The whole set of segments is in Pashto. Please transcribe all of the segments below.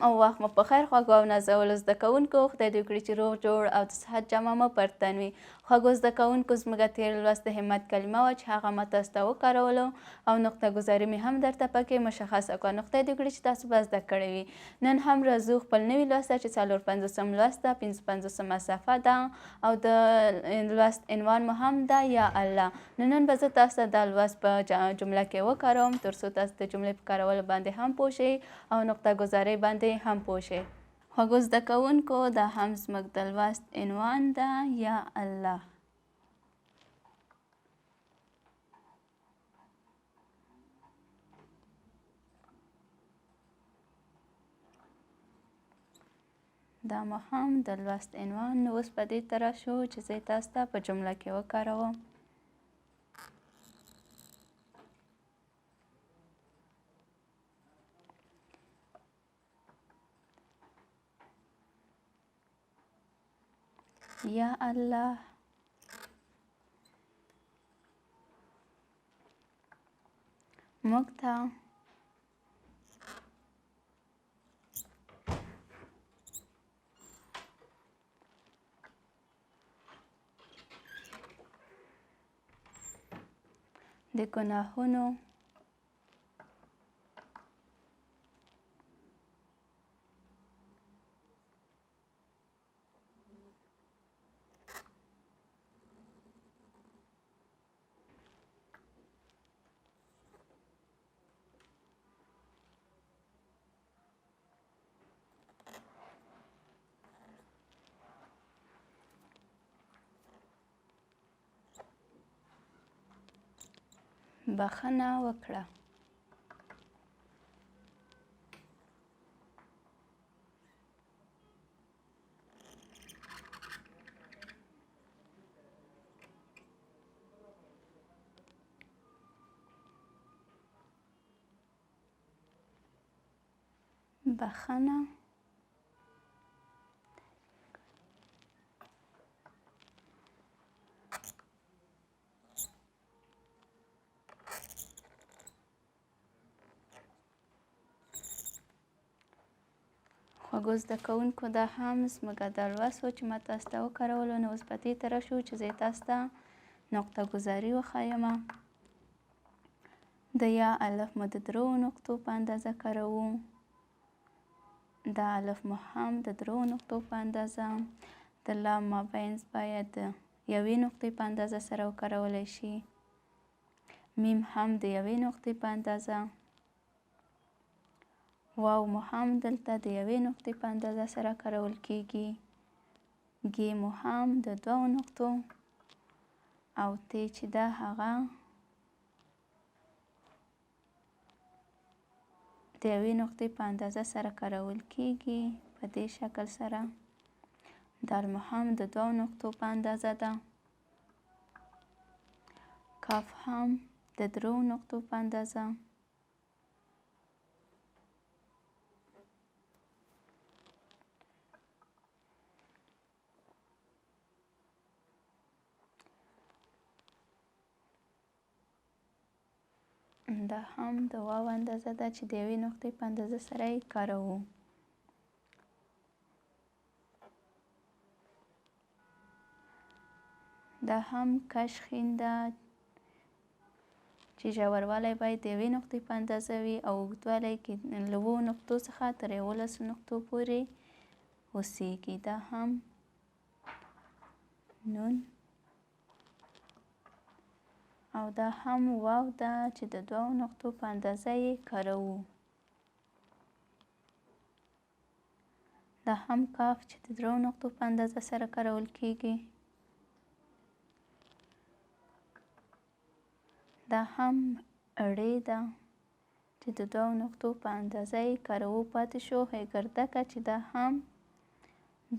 او وخت مو په خیر خوږو او نازولو زده کوونکو. خدای دې وکړي چې روغ جوړ او د صحت جامه مو پر تن وي. خوږو زده کوونکو، زموږ تېر لوست د همت کلمه وه چې هغه ما تاسو ته وکارولو او نقطه ګذاري مې هم درته پکې مشخصه کړه. نو خدای دې وکړي چې تاسو به زده کړې وي. نن هم راځو خپل نوي لوست ته چې څلور پنځوسم لوست ده، پنځه پنځوسمه صفحه ده او د لوست عنوان مو هم ده یا الله. نو نن به زه تاسو ته دا لوست په جمله کې وکاروم تر څو تاسو د جملې په کارولو باندې هم پوه شئ او نقطه ګذارۍ باندې هم پوه شئ. خوږو زده کوونکو، دا هم زموږ د لوست عنوان ده یا الله. دا مو هم د لوست عنوان. نو اوس به دې ته راشو چې زه یې تاسو ته په جمله کې وکاروم. یا الله، موږ ته د ګناهونو بخښنه وکړه. بخښنه خوږو زده کوونکو، دا هم زموږ دا لوست و چې ما تاسو ته وکارولو. نو اوس به دې ته راشو چې زه تاسو ته نقطه ګذاري وښایم. د یا الف مو د درو نقطو په اندازه کاروو، دا الف مو هم د درو نقطو په اندازه، د لام مابینځ باید د یوې نقطې په اندازه سره وکارولی شي، میم هم د یوې نقطې په اندازه، واو مو هم دلته د یوې نقطې په اندازه سره کارول کیږي، ګ مو هم د دوو نقطو، او ت چې ده هغه د یوې نقطې په اندازه سره کارول کیږي په دې شکل سره. دال مو هم د دوو نقطو په اندازه ده، کاف هم د درو نقطو په اندازه، دا هم د واو اندازه ده چې د یوې نقطې په اندازه سره یې کاروو. دا هم کش خین ده چې ژوروالی باید د یوې نقطې په اندازه وي او اوږدوالی کې له اوو نقطو څخه تر یولسو نقطو پورې اوسیږي. دا هم نون او دا هم واو ده چې د دوو نقطو په اندازه یې کاروو. دا هم کاف چې د درو نقطو په اندازه سره کارول کیږي. دا هم ړې ده چې د دوو نقطو په اندازه یې کاروو. پاتې شو هیګردکه چې دا هم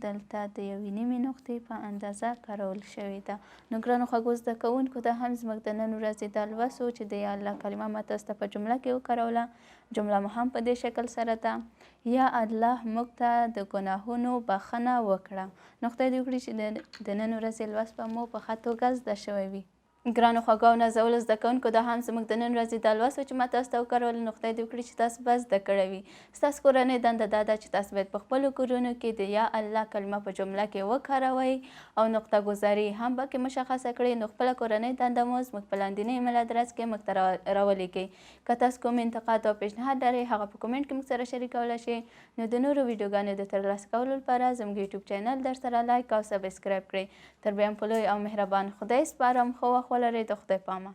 دلته د یوې نیمې نقطې په اندازه کارول شوې ده. نو ګرانو خوږو زده کوونکو، دا هم زموږ د نن ورځې دا لوست و چې د یا الله کلمه ما تاسو ته په جمله کې وکاروله. جمله مو هم په دې شکل سره ده: یا الله، موږ ته د ګناهونو بخښنه وکړه. نو خدای دې وکړي چې د نن ورځې لوست به مو په ښه توګه زده شوی وي. ګرانو خوږو او نازولو زده کوونکو دا هم زموږ د نن ورځې دا لوست و چې ما تاسو ته وکارولو نو خدای دې وکړي چې تاسو به زده کړی وي. ستاسو کورنۍ دنده دا ده چې تاسو باید په خپلو کورونو کې د یا الله کلمه په جمله کې وکاروئ او نقطه ګذاري هم پکې مشخصه کړئ نو خپله کورنۍ دنده مو زموږ په لاندیني ایمیل ادرس کې موږ ته راولیکئ. که تاسو کوم انتقاد او پیشنهاد لرئ هغه په کومنټ کې موږ سره شریکولی شئ. نو د نورو ویډیوګانو د ترلاسه کولو لپاره زموږ یوټیوب چینل درسره لایک او سبسکرایب کړئ. تر بیا مو په لوی او مهربان خدای سپارم. ښه وخت ولرئ. د خدای په امان.